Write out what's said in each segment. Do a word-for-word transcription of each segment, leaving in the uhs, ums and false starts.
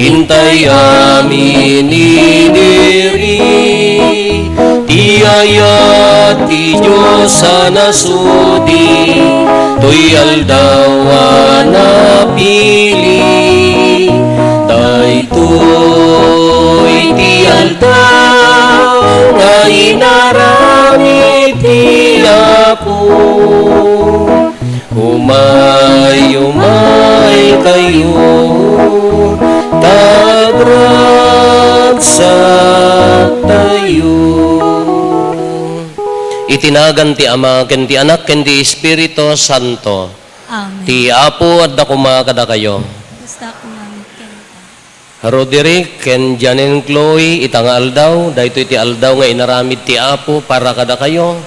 Intay amin idiri ti ayat ti Dios a nasudi toy aldaw a napili. Daytoy ti aldaw nga inaramid ti Apo. Umay, umay kayo, ta agragsak tayo. Iti nagan ti Ama, ken ti Anak, ken ti Espiritu Santo. Amen. Ti Apo adda koma kadakayo. Kasta koma met kenka. Roderick ken Janine Chloe, ita nga aldaw, daytoy ti aldaw nga inaramid ti Apo para kadakayo,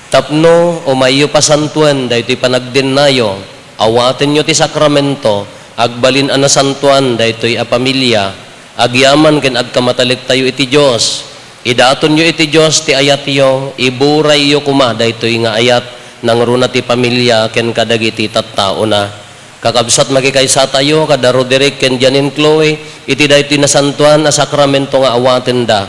tapno umayyo pasantoen daytoy panagdennayo, awatenyo ti sakramento, agbalin a nasantoan daytoy a pamilia, agyaman ken agkamatalektayo iti Dios. Idatonyo iti Dios ti ayatyo, iburayyo koma daytoy nga ayat, nangruna ti pamilia ken kadagiti tattaona. Kakabsat, makikaysatayo kada Roderick ken Janine Chloe iti daytoy nasantoan a sakramento nga awatenda,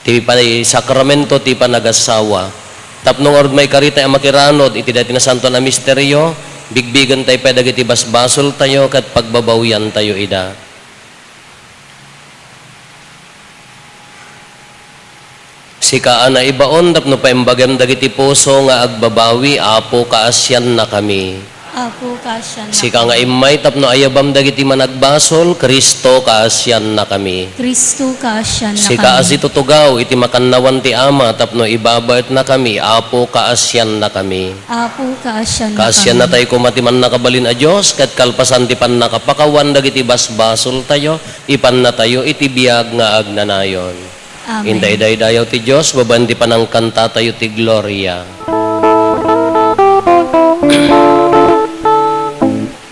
ti pay-, sakramento ti panagassawa. Tapno ngarud, maikaritayo a makiranod iti daytoy nasantoan a misterio, bigbigentayo pay dagiti basbasoltayo ket pagbabawiantayo ida. Sika a naibaon tapno paimbagem dagiti puso nga agbabawi, Apo, kaasiannakami. Apo, kaasiannakami. Sika nga immay tapno ayabam dagiti managbasol, Cristo, kaasiannakami. Cristo, kaasiannakami. Sika a situtugaw iti makannawan ti Ama tapno ibabaetnakami, Apo, kaasiannakami. Apo, kaasiannakami. Kaasiannatayo koma ti Mannakabalin a Dios, ket kalpasan ti pannakapakawan dagiti basbasoltayo, ipannatayo iti biag nga agnanayon. Amen. Inta idaydayaw ti Dios, babaen ti panangkantatayo ti Gloria.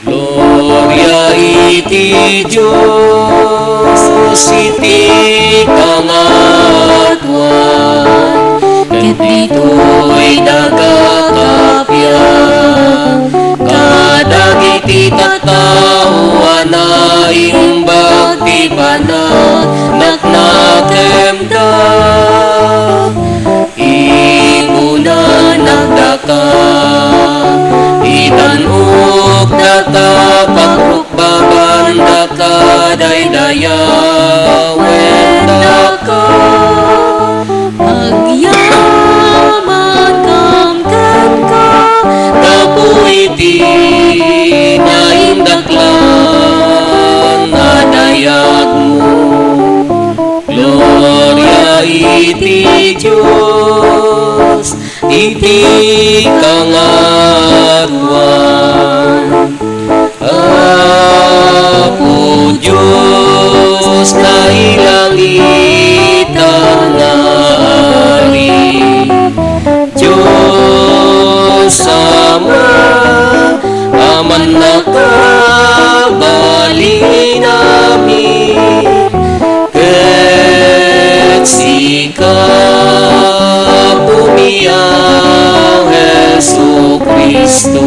Gloria iti Dios iti kangatuan, ket ditoy daga kappia, kadagiti tattao a naimbag ti pananaknakemda. Ibunanak daka, itan-ok daka, pagrukbaban daka, daydayawen daka. Agyamankam kenka, gapu iti naindaklan a dayagmo. Gloria iti Dios iti kangatuan. Apo Dios, nailangitan nga Ari, Dios Ama, a mannakabalinami, ket sika, Apomi a Jesu-Cristo,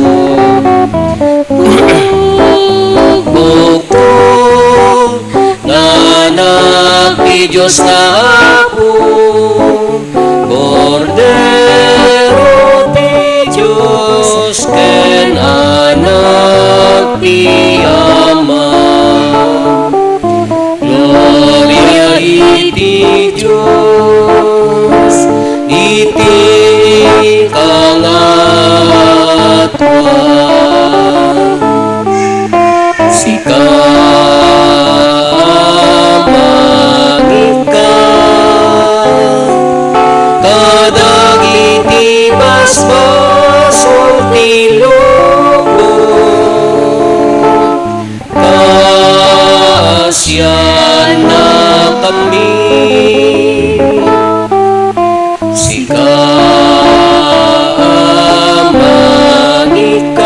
bugbugto nga Anak ti Dios nga Apo, Kordero ti Dios ken Anak ti Ama. Gloria iti Dios iti kangatuan. Sika a mangikkan kadagiti basbasol ti lubong, kaasiannakami. Sika a mangikkan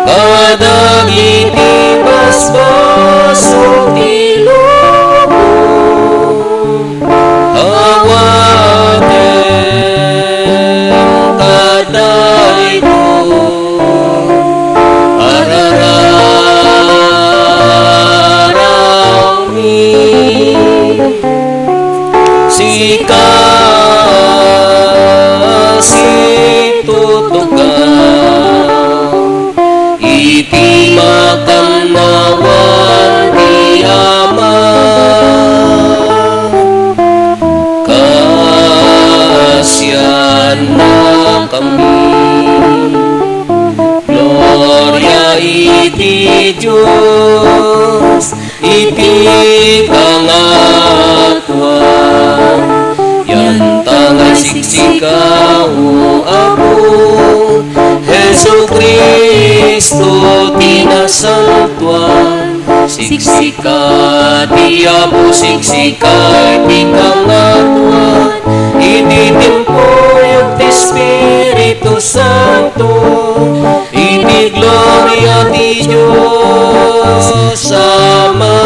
kadagiti basbasol ti lubong, awatem kadaytoy. Arara Yanta nga siksika, O Apo, Jesu-Cristo ti nasantoan. Siksika ti Apo, siksika iti kangatoan, iti timpuyog ti Espiritu Santo, iti gloria ti Dios Ama.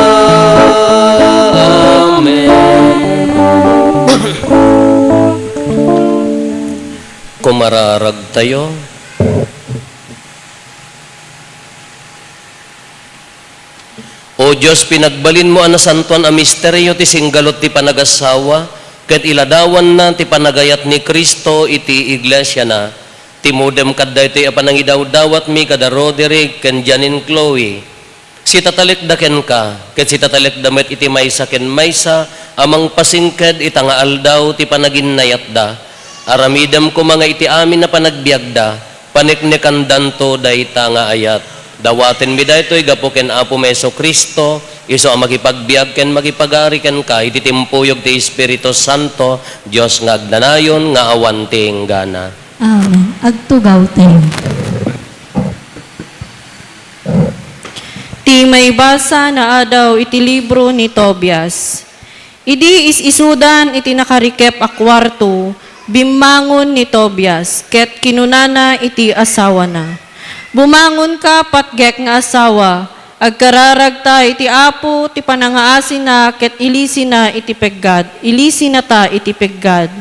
Amen. Kumararagtayo. O Dios, pinagbalinmo a nasantoan a misterio ti singgalut ti panagasawa, ket iladawanna ti panagayat ni Cristo iti iglesiana. Timudem kad daytoy a panangidawdawatmi kada Roderick ken Janine Chloe. Sitatalekda kenka, ket sitatalekda met iti maysa ken maysa a mangpasingked ita nga aldaw ti panaginnayatda. Aramidem koma nga iti amin a panagbiagda, paneknekandanto dayta nga ayat. Dawatenmi daytoy gapu ken Apomi Jesu-Cristo, isu a makipagbiag ken makipagari kenka iti timpuyog ti Espiritu Santo, Dios nga agnanayon nga awan ti inggana. Amen. Agtugawtayo. Ti maibasa nga adaw iti libro ni Tobias. Idi is-isudan iti nakarikep a kuarto, bimmangon ni Tobias, ket kinunana iti asawana, "Bumangonka, patgek nga asawa, agkararagta iti Apo ti panangaasina ket ilisina iti peggad, ilisinata iti peggad."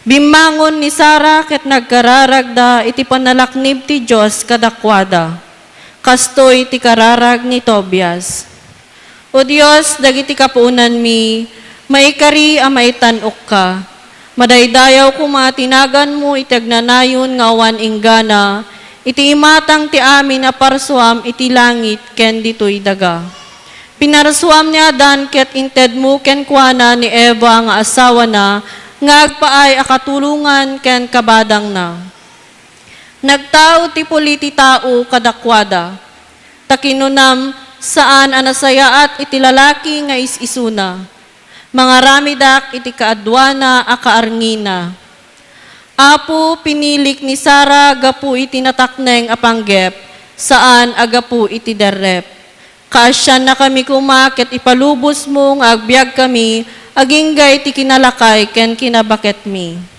Bimmangon ni Sara ket nagkararagda iti panalaknib ti Dios kadakuada. Kastoy ti kararag ni Tobias. O Dios, dagiti kapuonanmi, maikari a maitan-okka. Madaydayaw koma ti naganmo iti agnanayon nga awan inggana, iti imatang ti amin a parsuam iti langit ken ditoy daga. Pinarsuam ni Adan ket intedmo kenkuana ni Eva nga asawana nga agpaay a katulongan ken kabadangna. Nagtaud ti puli ti tao kadakuada. Ta kinunam, saan a nasayaat iti lalaki nga is-isuna. Mangaramidak iti kaaduana a kaarngina. Apo, pinilik ni Sara gapu iti natakneng a panggep, saan a gapu iti derrep. Kaasiannakami koma ket ipalubosmo nga agbiagkami agingga iti kinalakay ken kinabaketmi.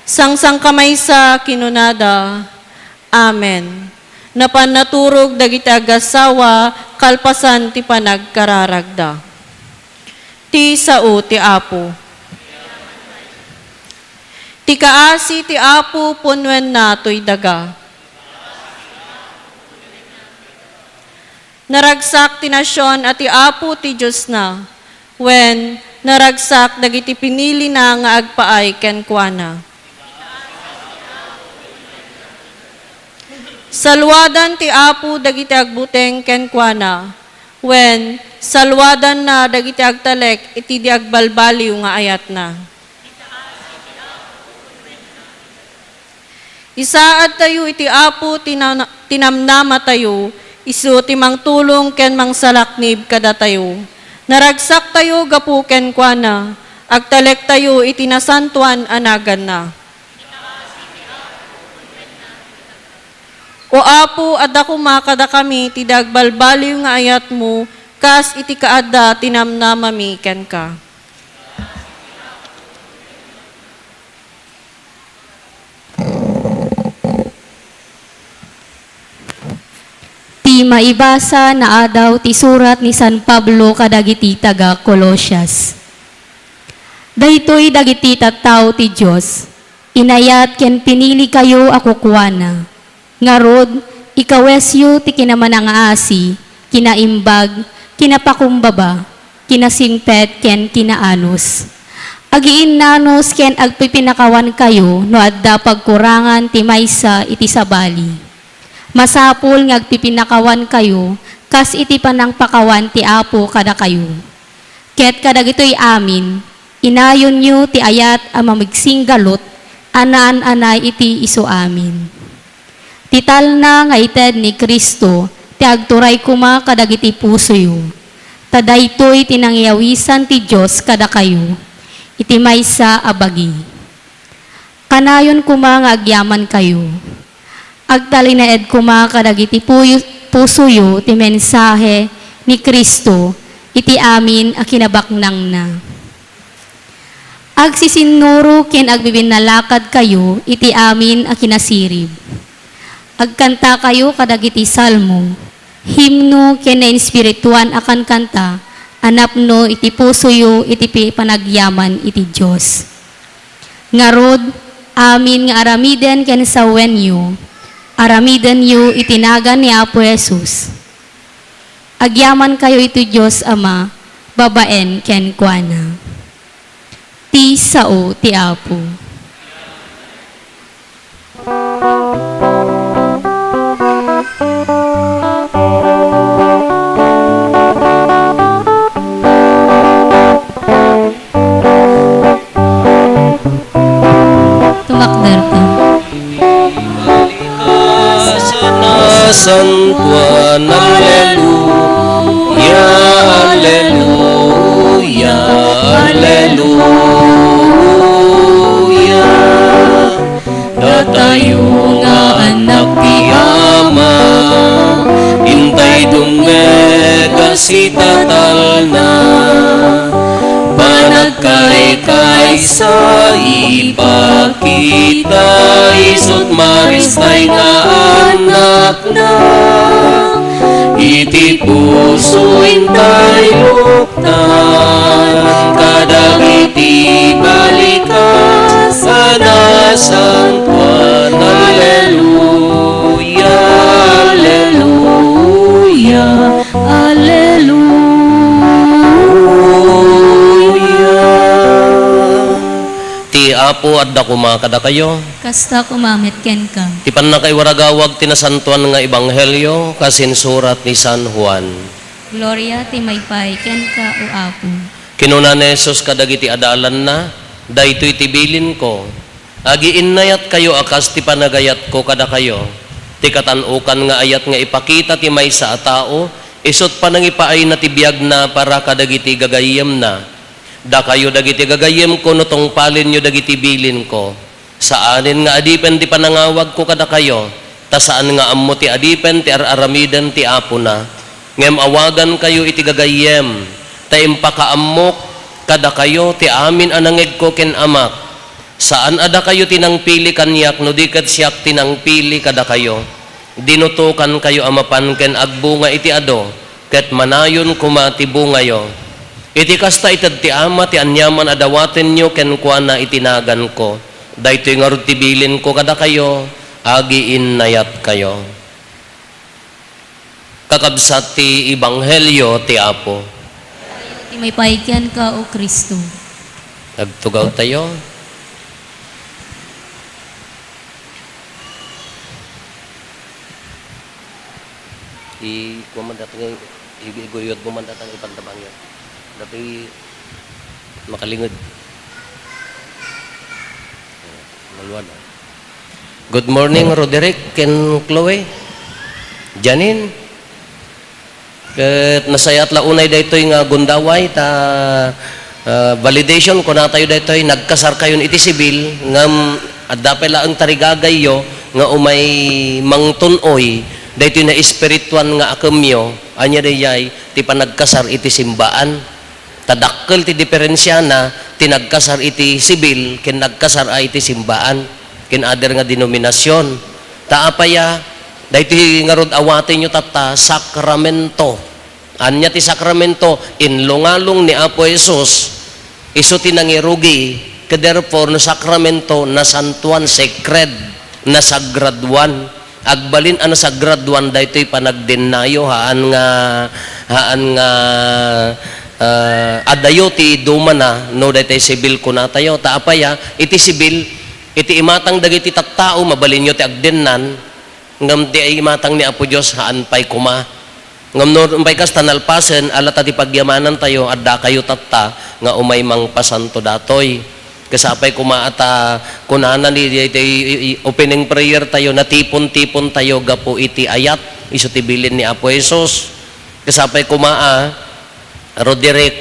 Sangsangkamaysa, kinunada, "Amen." Napan naturog dagiti agassawa kalpasan ti panagkararagda. Ti sao ti Apo. Ti kaasi ti Apo punnoenna toy daga. Naragsak ti nasion a ti Apo ti Diosna, wen, naragsak dagiti pinilina nga agpaay kenkuana. Saluadan ti Apo dagiti agbuteng kenkuana, wen, saluadanna dagiti agtalek iti di agbalbaliw nga ayatna. Isaadtayo iti Apo ti na-, ti namnamatayo, isu ti mangtulong ken mangsalaknib kadatayo. Naragsaktayo gapu kenkuana, agtalektayo iti nasantoan a naganna. O Apo, adda koma kadakami ti dagbalbaliw nga ayatmo, kas iti kaadda ti namnamami kenka. Ti maibasa nga adaw ti surat ni San Pablo kadagiti taga-Colosias. Daytoy dagiti tattao ti Dios, inayat ken pinilikayo a kukuana. Ngarud, ikawesyo ti kinamanangaasi, kinaimbag, kinapakumbaba, kinasingpet ken kinaanus. Agiinnanus ken agpipinakawankayo no adda pagkurangan ti maysa iti sabali. Masapul nga agpipinakawankayo kas iti panangpakawan ti Apo kadakayo. Ket kadagitoy amin, inayonyo ti ayat a mamigsinggalut a naan-anay iti isu amin. Ti talna nga ited ni Cristo ti agturay koma kadagiti pusoyo. Ta daytoy ti nangiyawisan ti Dios kadakayo iti maysa a bagi. Kanayon koma nga agyamankayo. Agtalinaed koma kadagiti puyo-, pusoyo ti mensahe ni Cristo iti amin a kinabaknangna. Agsisinnuro ken agbibinnalakadkayo iti amin a kinasirib. Agkantakayo kadagiti salmo, himno ken nainspirituan a kankanta a napno iti pusoyo iti pi-, panagyaman iti Dios. Ngarud, amin nga aramiden ken sawenyo, aramidenyo iti nagan ni Apo Jesus. Agyamankayo iti Dios Ama babaen kenkuana. Ti sao ti Apo. Tumakderta. Sana santuan, alleluia, alleluia, alleluia. Datayo nga annak ti Ama, intay dumngeg a sitatalna. Panagkaykaysa ipakita, isut' maristay nga annakna. Iti puso intay luktan kadagiti balikas a nasantuan. Alleluia, alleluia, alleluia. Ti Apo adda koma kadakayo. Kasta koma met kenka. Ti pannakaiwaragawag ti nasantuan nga ebanghelio kas insurat ni San Juan. Gloria ti maypay kenka, O Apo. Kinuna ni Jesus kadagiti adalanna, "Daytoy ti bilinko, agiinnayatkayo a kas ti panagayatko kadakayo. Ti katan-okan nga ayat nga ipakita ti maysa a tao, isut' panangipaayna ti biagna para kadagiti gagayyemna. Dakayo dagiti gagayyemko no tungpalenyo dagiti bilinko. Saanen nga adipen ti panangawagko kadakayo, ta saan nga ammo ti adipen ti ar-aramiden ti apona. Ngem awagankayo iti gagayyem, ta impakaammok kadakayo ti amin a nangegko ken Amak. Saan a dakayo ti nangpili kaniak no di ket siak ti nangpili kadakayo. Dinutokankayo a mapan ken agbunga iti adu, ket manayon koma ti bungayo. Iti kasta, ited ti Ama ti aniaman a dawatenyo kenkuana iti naganko. Daytoy ngarud ti bilinko kadakayo, agiinnayatkayo." Kakabsat ti ebanghelio ti Apo. Ti maypay kenka, O Cristo. Agtugawtayo. I-, kuwan man data nga, i-, iguyod mo man data nga ipantabang yan. Dati makalinged. Maluan, ah. Good morning, Roderick ken Chloe. Janine. Ket nasayaat la unay daytoy nga gundaway ta, ah, validation, kunatayo daytoy, nagkasarkayon iti sibil, ngem adda pay laeng tarigagayyo nga umay mangtun-oy daytoy naespirituan nga akemyo, ania daydiay ti panagkasar iti simbaan. Ta dakkel ti diferensiana ti nagkasar iti sibil ken nagkasar a iti simbaan ken other nga denominasion. Ta apay a, daytoy ngarud awatenyo tatta, sakramento. Ania ti sakramento? Inlungalung ni Apo Jesus, isu ti nangirugi, ket therefore, no sakramento, nasantuan, sacred, nasagraduan. Agbalin a nasagraduan daytoy panagdennayo, haan nga, haan nga, ah, adayo ti dumana no daytoy sibil kunatayo. Ta apay a, iti sibil, iti imatang dagiti tattao, mabalinyo ti agdennan, ngem ti imatang ni Apo Dios, haan pay koma. Ngem no umpay kasta nalpasen, ala ta ti pagyamanantayo, addakayo tatta nga umay mangpasanto datoy. Kasapay koma a ta kunana ni, ti, ti, i-, i-, opening prayer tayo, natipon-tipon tayo gapu iti ayat, isu ti bilin ni Apo Jesus. Kasapay koma a, Roderick,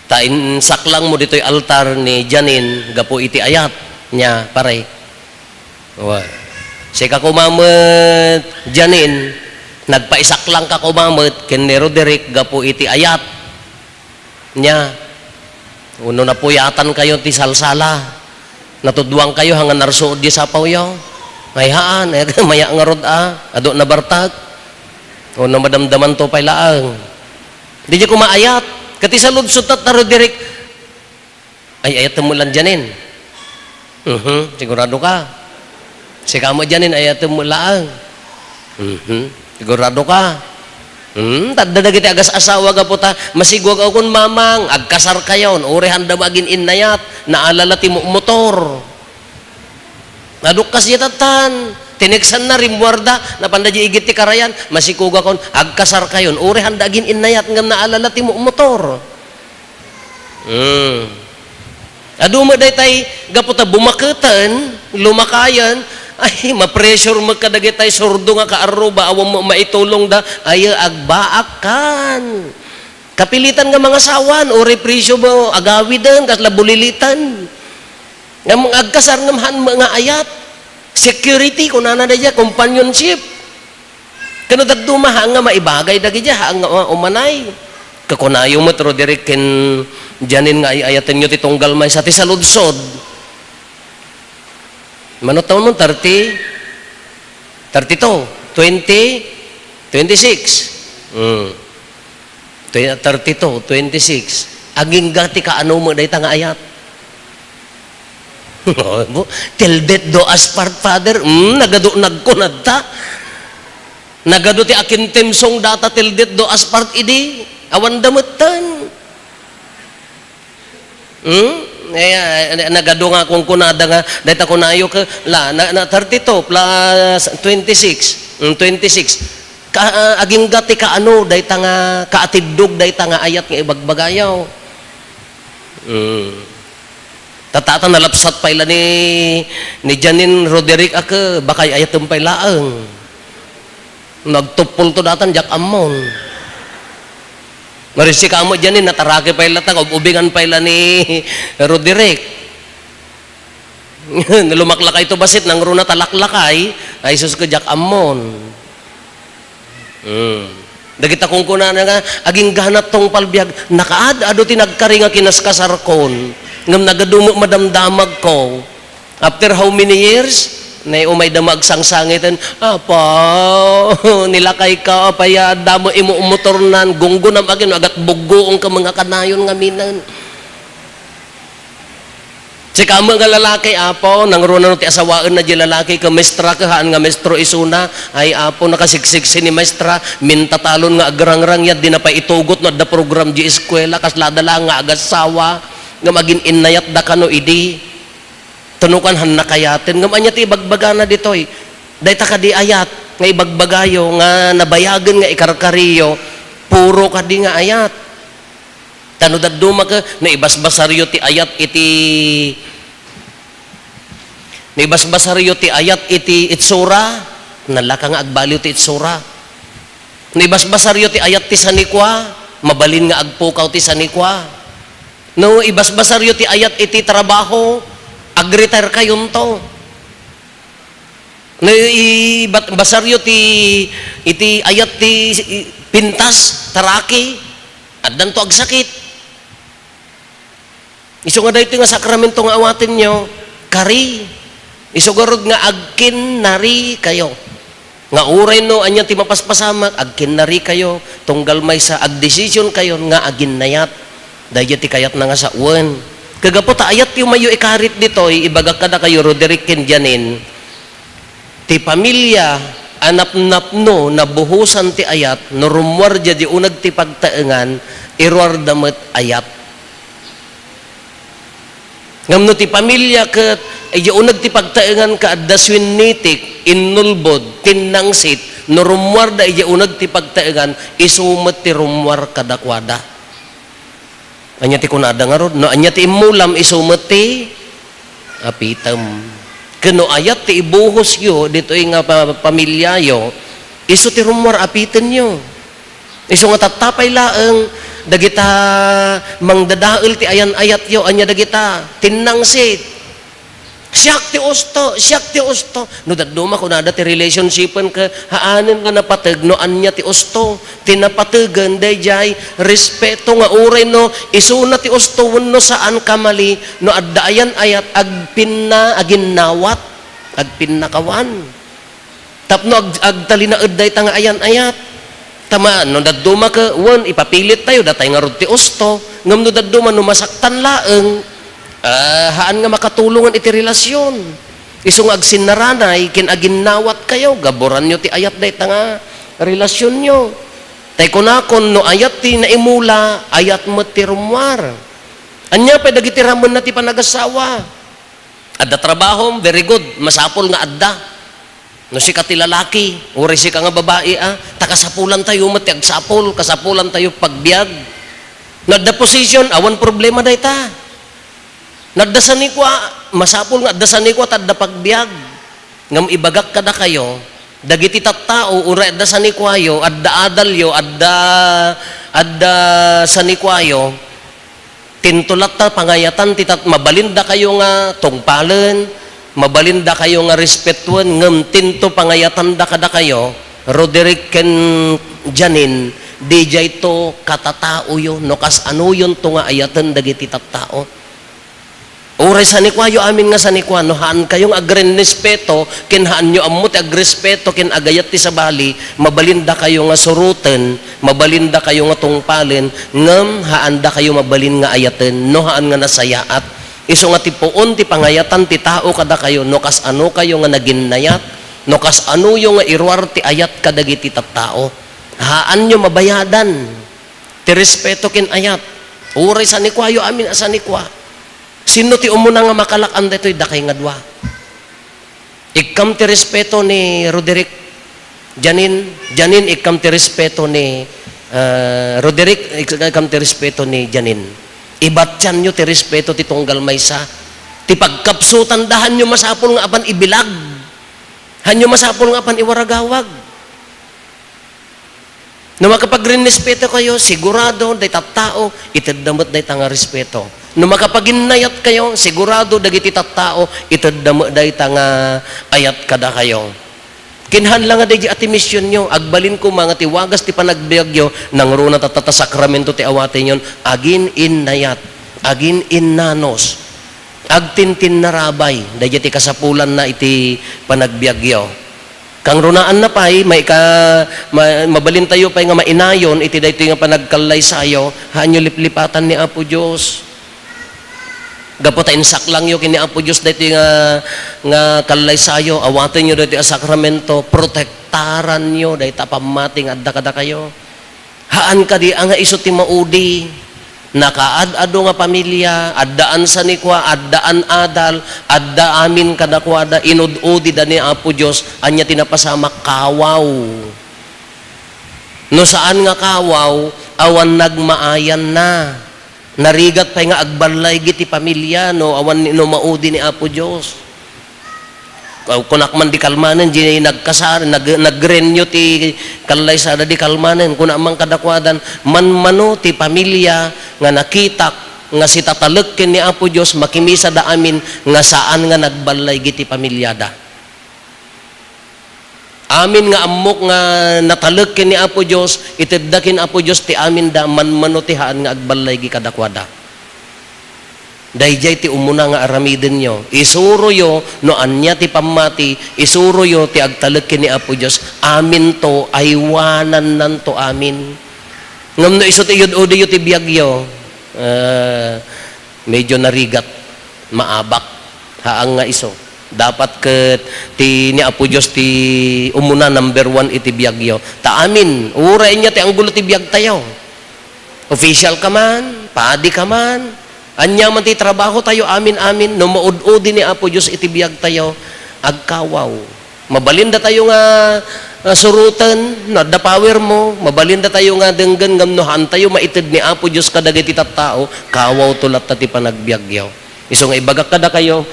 ta insaklangmo ditoy altar ni Janine gapu iti ayat niya, pare. Wa. Sika koma met, Janine, nagpaisaklangka koma met ken ni Roderick gapu iti ayat niya. Wenno napuyatankayo ti salsala. Natudwangkayo, haan nga narsuod diay sapawyo. Ay, haan, ay, maya ngarud a, adu nabartak. Wenno madamdamanto pay laeng. Diay koma ayat. Ket ti saludsodta, Roderick, ay, ayatem met la, Janine. Mhm, sigurado ka? Sika met, Janine, ayatem met laeng. Mhm, sigurado ka? Hmm, tadda dagiti agas-asawa gapu ta, masiguag a kun mamang, agkasarkayon, uray haanda agin-innayat, naalala ti mumotor. Adu kas diay tattan, tineksanna, rimmuarda, napanda diay igid ti karayan, masikuagakon, agkasarkayon, uray haanda agin-innayat, ngem naalala ti mumotor. Hmm. Adu met daytay gapu ta bumaketen, lumakayen, ay, ma-pressure met kadagitay surdo nga kaarruba, awan met maitulongda, ay, agbaakkan. Kapilitan nga mangasawan, uray presyo mo, agawiden, kasla buliliten. Ngem agkasar ngem haan met nga ayat. Security, kunana daydiay, companionship. Ken no dadduma, haan nga maibagay dagidiay, haan nga umanay. Kakunayo met, Roderick, ken Janine nga ay-ayatenyo ti tunggal maysa ti saludsod. Mano taon mo? Thirty? Thirty-two? Twenty? Twenty-six? Hmm. Twen-, thirty-two, twenty-six. Agingga ti kaano met dayta nga ayat. Till death do us part, Father. Hmm, nagadu nagkunadta. Nagadu ti akintemsong data till death do us part idi. Awanda metten. Hmm? Eh, ah, nagadu nga kunkunada nga, dayta kunayo ke, la, na, na thirty-two plus twenty-six. Hmm, twenty-six. Ka, ah, agingga ti kaano, dayta nga, kaatiddog, dayta nga ayat nga ibagbagayo. Hmm. Tatata, nalapsat pay la ni, ni Janine Roderick a ke, bakay ayatem pay laeng. Nagtuppolto datan, diak ammon. Ngarud sika met, Janine, nataraki pay la ta, ub-ubingan pay la ni Roderick. Lumaklakayto bassit, nangruna ta laklakay, ay sus, ket diak ammon. Hmm. Dagita kunkunana nga, agingga ti tungpal biag, nakaad-adu ti nagkari nga kinaskasarkon, ngem nagadu met madamdamagko. After how many years? Nay, umayda met agsangsangiten, "Apo, nilakayka, apay a adda met imo motornan, gunggonam agin, agatbuggoongka met nga kanayon ngaminen." Sika met nga lalaki, Apo, nangruna no ti asawaenna diay lalaki, ket mestra ket haan nga mestro isuna, ay, Apo, nakasiksiksi ni mestra, mintatalon nga agrangrang, yat di na pay itugot no adda program diay eskuela, kasla da laeng nga agassawa, ngem agin-innayatda kano idi. Tunukan han nakayaten, ngem ania ti ibagbagana ditoy? Dayta kadi ayat nga ibagbagayo nga nabayagen nga ikarkariyo, puro kadi nga ayat. Ta no dadduma ke, no ibasbasaryo ti ayat iti, no ibasbasaryo ti ayat iti itsura, nalaka nga agbaliw ti itsura. No ibasbasaryo ti ayat ti sanikua, mabalin nga agpukaw ti sanikua. No ibasbasaryo ti ayat iti trabaho, agretire kayonto. No ibat-, basaryo ti, iti ayat ti i-, pintas, taraki, addanto agsakit. Isu nga daytoy nga sakramento nga awatenyo, kari. Isu garud nga agkinnari kayo. Nga uray no ania ti mapaspasamak, agkinnari kayo, tunggal maysa, agdesisyon kayo nga aginnayat. Daydiay ti kayatna nga sawen. Kagapu ta ayat ti umayo ikarit ditoy, ibagak kadakayo, Roderick ken Janine, ti pamilia a napnapno, nabuhosan ti ayat, no rummuarda diay uneg ti pagtaengan, iruarda met ayat. Ngem no ti pamilia ket idiay uneg ti pagtaengan ket adda suinnitik, innulbod, tinnangsit, no rummuarda idiay uneg ti pagtaengan, isu met ti rummuar kadakuada. Ania ti kunada ngarud? No ania ti immulam, isu met ti apitem. Ken no ayat ti ibuhosyo ditoy nga pa-, pamiliayo, isu ti rummuar apitenyo. Isu nga tatta pay laeng, Dagita mangdadael ti ayan-ayatyo, ania dagita? Tinnangsit. Siak ti usto, siak ti usto. No dadduma kunada ti relationship-en ket haanen nga napateg no ania ti usto. Ti napategen daydiay respeto nga uray no isuna ti usto wenno saan kamali, no adda ayan-ayat, agpinna, aginnawat, agpinnakawan. Tapno ag-, agtalinaed dayta nga ayan-ayat. Tama, no dadduma ket, wen, ipapilit tayo, datay ngarud ti usto. Ngem no dadduma, no masaktan laeng, ah, haan nga makatulongan iti relasyon. Isu nga agsinnaranay, ken aginnawat kayo, gaburanyo ti ayat dayta nga relasyonyo. Tay kunakon, no ayat ti naimula, ayat met ti rummuar. Ania pay dagiti ramenna ti panagasawa? Adda trabahom, very good, masapul nga adda. No sika ti lalaki, uray sika nga babai, ah, ta kasapulan tayo met ti agsapul, kasapulan tayo pagbiag. No adda position, awan problema dayta. No adda sanikua, masapul nga adda sanikua ta adda pagbiag. Ngem ibagak kadakayo, dagiti tattao, uray adda sanikuayo, adda adalyo, adda, adda sanikuayo, tinto latta pangayatan ti tat-, mabalin dakayo nga tungpalen, mabalin dakayo nga respetuen, ngem tinto pangayatanda kadakayo, Roderick ken Janine, didiay to katataoyo, no kasanoyon to nga ayaten dagiti tattao. Uray sanikuayo amin nga sanikua, no haan kayo nga agrenrespeto, ken haanyo ammo ti agrespeto, ken agayat ti sabali, mabalin dakayo nga suroten, mabalin dakayo nga tungpalen, ngem haan dakayo mabalin nga ayaten, no haan nga nasayaat. Isu nga ti puon ti pangayatan ti tao kadakayo, no kasano kayo nga naginnayat, no kasanoyo nga iruar ti ayat kadagiti tattao. Haanyo mabayadan ti respeto ken ayat. Uray sanikuayo amin a sanikua. Sinno ti umuna nga makalak-an daytoy? Dakay nga dua. Ikkam ti respeto ni Roderick. Janine, Janine, ikkam ti respeto ni, ah, Roderick, ik-, ikkam ti respeto ni Janine. Ibatianyo ti respeto ti tunggal maysa. Ti pagkapsutan da, haanyo masapul nga apan ibilag. Haanyo masapul nga apan iwaragawag. No makapagrenrespeto kayo, sigurado, dayta tao, itedda met dayta nga respeto. No makapaginnayat kayo, sigurado, dagiti tattao, itedda met dayta nga ayat kadakayo. Ken haan la nga daydi a ti misionyo, agbalin koma nga ti wagas ti panagbiagyo, nangruna tatta ta sakramento ti awatenyon, agin-innayat, agin-innanos, agtintinnarabay, daydi ti kasapulanna iti panagbiagyo. Kangrunaanna pay, maika-, ma-, mabalintayo pay nga mainayon iti daytoy nga panagkallaysayo, haanyo liplipatan ni Apo Dios. Gapu ta insaklangyo ken ni Apo Dios daytoy nga, nga kallaysayo, awatenyo daytoy a sakramento, protektaranyo dayta a pammati nga adda kadakayo. Haan kadi a nga isu ti maudi. Nakaad-adu nga pamilia, addaan sanikua, addaan adal, adda amin kadakuada, inud-udida ni Apo Dios, ania ti napasamak? Kawaw. No saan nga kawaw, awan nagmaayanna. Narigat pay nga agballaygi ti pamilia no awan ni, no maudi ni Apo Dios. Aw, kunak man di kalmanen, di nagkasar-, nag-, nagrenyo ti kallaysada di kalmanen. Kuna man kadakuadan, manmano ti pamilia nga nakitak nga sitatalek ken ni Apo Dios, makimisada amin nga saan nga nagballaygi ti pamiliada. Amin nga ammok nga natalek ken ni Apo Dios, itedda ken Apo Dios ti aminda, manmano ti haan nga agballaygi kadakuada. Daydiay ti umuna nga aramidenyo. Isuroyo no ania ti pammati, isuroyo ti agtalek ken ni Apo Dios. Aminto, aywanannanto amin. Ngem no isu ti iyud-udiyo ti biagyo, ah, medyo narigat, maabak, haan nga isu. Dapat ket ti ni Apo Dios ti umuna, number one iti biagyo. Ta amin, uray ania ti anggulo ti biagtayo. Official ka man, padi ka man, ania man ti trabaho tayo, amin-amin, no maud-udi ni Apo Dios iti biag tayo, agkawaw. Mabalin datayo nga, ah, suroten, no adda power mo, mabalin datayo nga denggen, ngem no haan tayo maited ni Apo Dios kadagiti tattao, kawawto latta ti panagbiagyo. Isu nga ibagak kadakayo,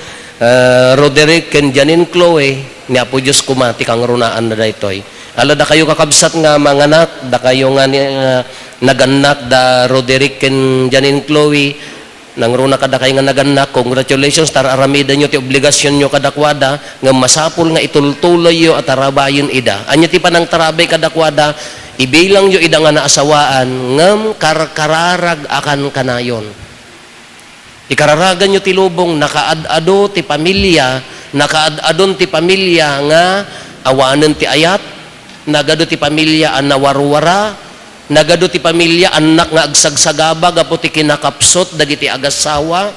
ah, Roderick ken Janine Chloe, ni Apo Dios koma ti kangrunaanna daytoy. Ala, dakayo kakabsat nga manganak, dakayo nga ni, nga nagannak da Roderick ken Janine Chloe, nangruna kadakay nga nagannak, congratulations, ta ar-aramidenyo ti obligasionyo kadakuada, ngem masapul nga itultuloyyo a tarabayen ida. Ania ti panangtarabay kadakuada? Ibilangyo ida nga naasawaan, ngem karkararag a kankanayon. Ikararaganyo ti lubong, nakaad-ado ti pamilia, nakaad-adon ti pamilia nga awanen ti ayat, nagadu ti pamilia a nawarwara, nagadu ti pamilia annak nga agsagsagaba gapu ti kinakapsut dagiti agassawa,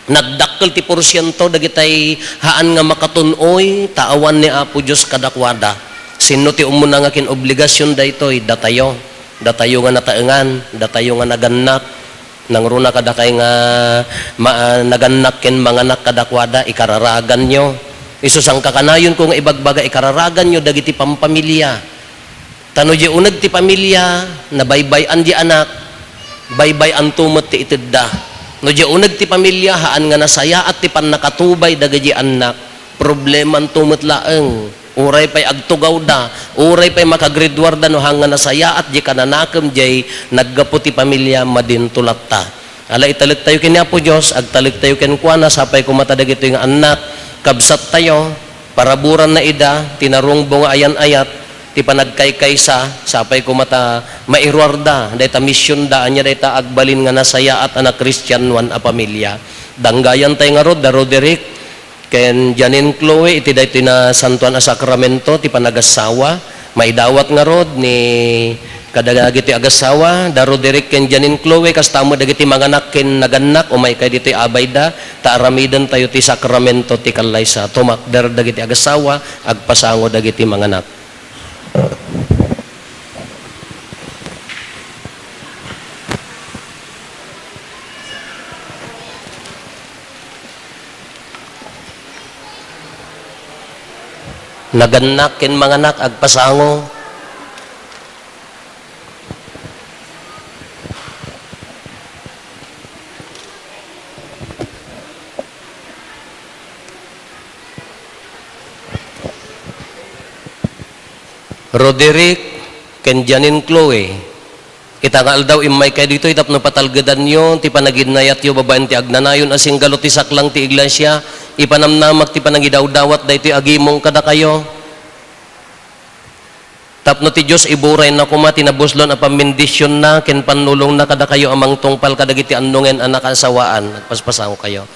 nagdakkel ti porsiento dagitay haan nga makatun-oy, ta awan ni Apo Dios kadakuada. Sinno ti umuna nga kinobligasion daytoy? Datayo. Datayo nga nataengan, datayo nga nagannak. Nangruna kadakay nga ma-, nagannak ken manganak kadakuada, ikararaganyo. Isu, sangkakanayonko nga ibagbaga, ikararaganyo dagiti pampamilia. Ta no diay uneg ti pamilia, nabaybay-an diay anak, baybay-anto met ti itedda. No diay uneg ti pamilia, haan nga nasayaat ti pannakatubay dagiti annak, problemanto met laeng. Uray pay agtugawda, uray pay makagraduarda no haan nga nasayaat diay kananakem diay naggapu ti pamilia, madinto latta. Ala, italektayo ken ni Apo Dios, agtalektayo kenkuana, sapay koma ta dagitoy nga annak, kabsattayo, paraburanna ida, ti narungbo nga ayan-ayat, ti panagkaykaysa, sapay koma ta mairuarda, dayta misionda, ania dayta agbalin nga nasayaat a nakristianoan a pamilia. Danggayantay ngarud da Roderick, ken Janine Chloe iti daytoy nasantoan a sakramento ti panagassawa. Maidawat ngarud ni kadagiti agassawa, da Roderick ken Janine Chloe, kasta met dagiti manganak ken nagannak, umaykay ditoy abayda, ta aramidentayo ti sakramento ti kallaysa. Tumakder dagiti agassawa, agpasango dagiti manganak. Nagannak ken manganak, agpasango. Roderick ken Janine Chloe, ita nga aldaw, immaykay ditoy tapno patalgedanyo ti panaginnayatyo babaen ti agnanayon a singgalu ti saklang ti iglesia. Ipanamnamak ti panangidawdawat daytoy a gimong kadakayo. Tapno ti Dios iburayna koma ti nabuslon a pammendisionna ken pannulongna kadakayo a mangtungpal kadagiti annongen a nakaasawaan. Agpaspasangokayo.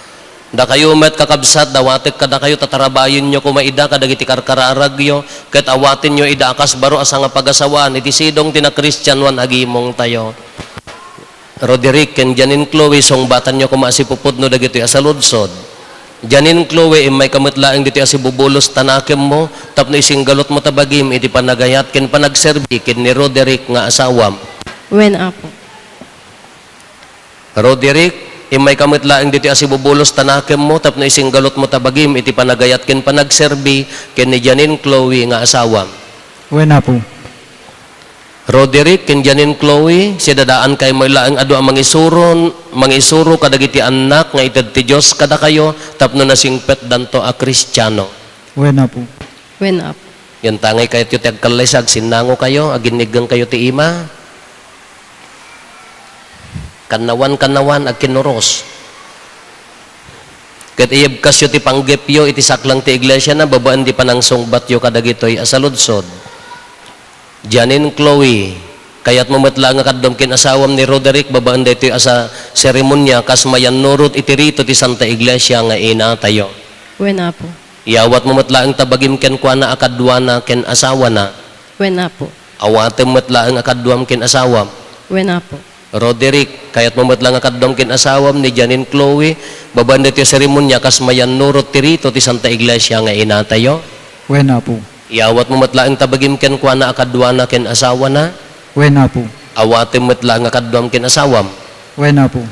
Dakayo met, kakabsat, dawatek kadakayo ta tarabayenyo koma ida kadagiti karkararagyo, ket awatenyo ida a kas baro a sangapagasawaan iti sidong ti nakristianoan a gimongtayo. Roderick ken Janine Chloe, sungbatanyo koma a sipupudno dagitoy a saludsod. Janine Chloe, immayka met laeng ditoy a sibubulos ta nakemmo tapno isinggalutmo ta bagim iti panagayat ken panagserbi ken ni Roderick nga asawam. Wen, Apo. Roderick, immayka met laeng ditoy a sibubulos ta nakemmo tapno isinggalutmo ta bagim iti panagayat ken panagserbi ken ni Janine Chloe nga asawam. Wen, Apo. Roderick ken Janine Chloe, sidadaankay met laeng adu a mangisuro, mangisuro kadagiti annak nga ited ti Dios kadakayo tapno nasingpetdanto a Kristiano. Wen, Apo. Wen, Apo. Yantangay kayatyo ti agkallaysa, agsinnangokayo, aginniggangkayo ti ima. Kannawan, kannawan, agkinnuros. Ket iyebkasyo ti panggepyo iti saklang ti iglesiana babaen ti panangsungbatyo kadagitoy a saludsod. Janine Chloe, kayatmo met laeng nga kaduam ken asawam ni Roderick babaen daytoy a sa-, seremonia kas mayannurot iti rito ti Santa Iglesia nga inatayo. Wen, Apo. Iyawatmo met laeng ta bagim kenkuana a kaduana ken asawana. Wen, Apo. Awatem met laeng a kaduam ken asawam. Wen, Apo. Roderick, kayatmo met laeng a kaduam ken asawam ni Janine Chloe, babaen daytoy a seremonia kas mayannurot ti rito ti Santa Iglesia nga inatayo? Wen, Apo. Iyawatmo met laeng ta bagim kenkuana a kaduana ken asawana? Wen, Apo. Awatem met laeng a kaduam ken asawam? Wen, Apo.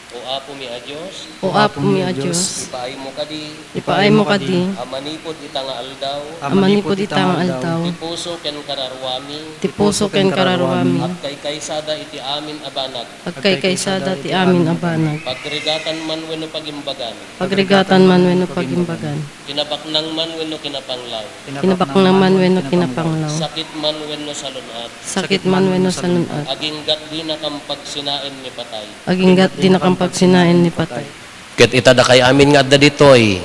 O Apomi a Dios, O Apomi a Dios, ipaaymo kadi, ipaaymo kadi a manipud ita nga aldaw, a manipud ita nga aldaw, ti puso ken kararuami, ti puso ken kararuami, agkaykaysada iti amin a banag, agkaykaysada ti amin a banag, pagrigatan man wenno pagimbagan, pagrigatan man wenno pagimbagan, kinabaknang man wenno kinapanglaw, kinabaknang man wenno kinapanglaw, sakit man wenno salun-at, sakit man wenno salun-at, aginggat dinakam pagsinaen ni patay, aginggat dinakam pagsinaen ni patay. Ket ita dakay amin nga adda ditoy,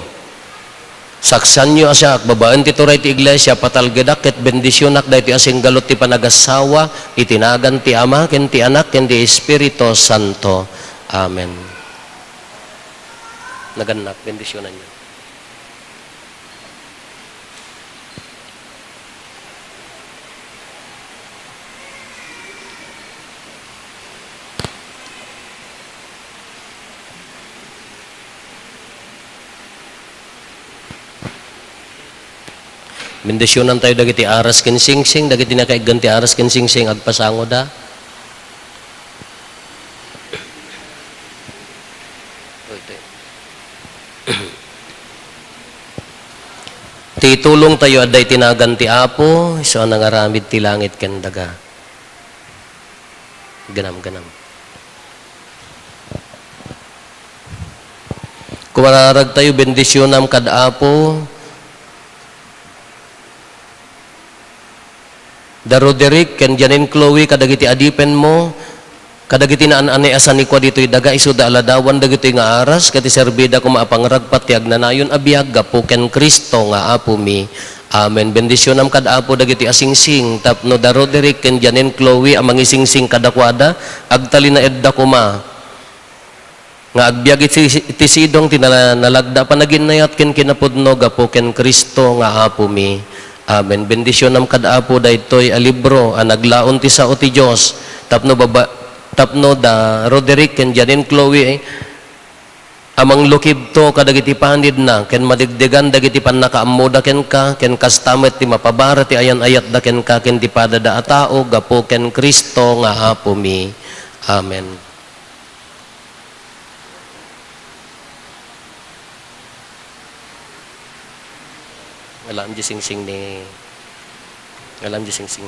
saksanyo a siak, babaen ti turay ti iglesia, patalgedak ket bendisionak daytoy a singgalut ti panagassawa, iti nagan ti Ama, ken ti Anak, ken ti Espiritu Santo. Amen. Nagannak, bendisionanyo. Bendisionantayo dagiti aras ken singsing, dagiti nakaiggan ti aras ken singsing, agpasangoda. Ti tulongtayo adda iti nagan ti Apo, isu a nangaramid ti langit ken daga. Ganam, ganam. Kumararagtayo, bendisionam kad Apo. Da Roderick ken Janine Chloe kadagiti adipenmo, kadagiti naan-anay a sanikua ditoy daga, isuda a ladawan dagitoy nga aras, ket iserbida koma a pangragpat ti agnanayon a biag gapu ken Cristo nga Apomi. Amen. Bendisionam kad Apo dagiti asingsing, tapno da Roderick ken Janine Chloe a mangisingsing kadakuada, agtalinaedda koma nga agbiag iti, iti sidong ti nala-, nalagda a panaginayat ken kinapudno gapu ken Cristo nga Apomi. Amen. Bendisionam kad Apo daytoy a libro a naglaon ti sao ti Dios tapno baba-, tapno da Roderick ken Janine Chloe a manglukibto kadagiti panidna ken madegdegan dagiti pannakaammoda kenka, ken kasta met ti mapabara ti ayan-ayatda kenka ken ti padada a tao gapu ken Cristo nga Apomi. Amen. Alam di singsing ni, alam di singsing.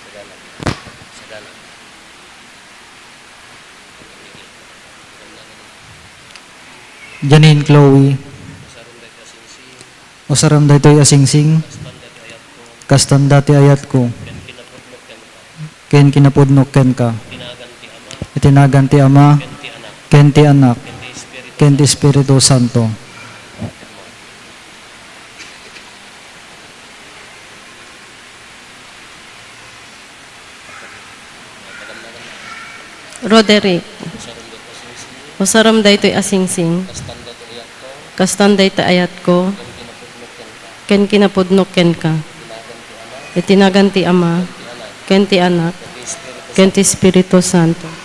Saganak. Saganak. Janine Chloe. Usaram daytoy a singsing. Kastanda ti ayatko. Ken kinapudnok kenka. Iti nagan ti Ama. Ken ti Anak. Ken ti Espiritu Santo. Roderick, usaram daytoy a singsing. Kastan daytoy ayatko. Ken kinapudnok kenka. Iti nagan ti Ama, ken ti Anak, ken ti Espiritu Santo.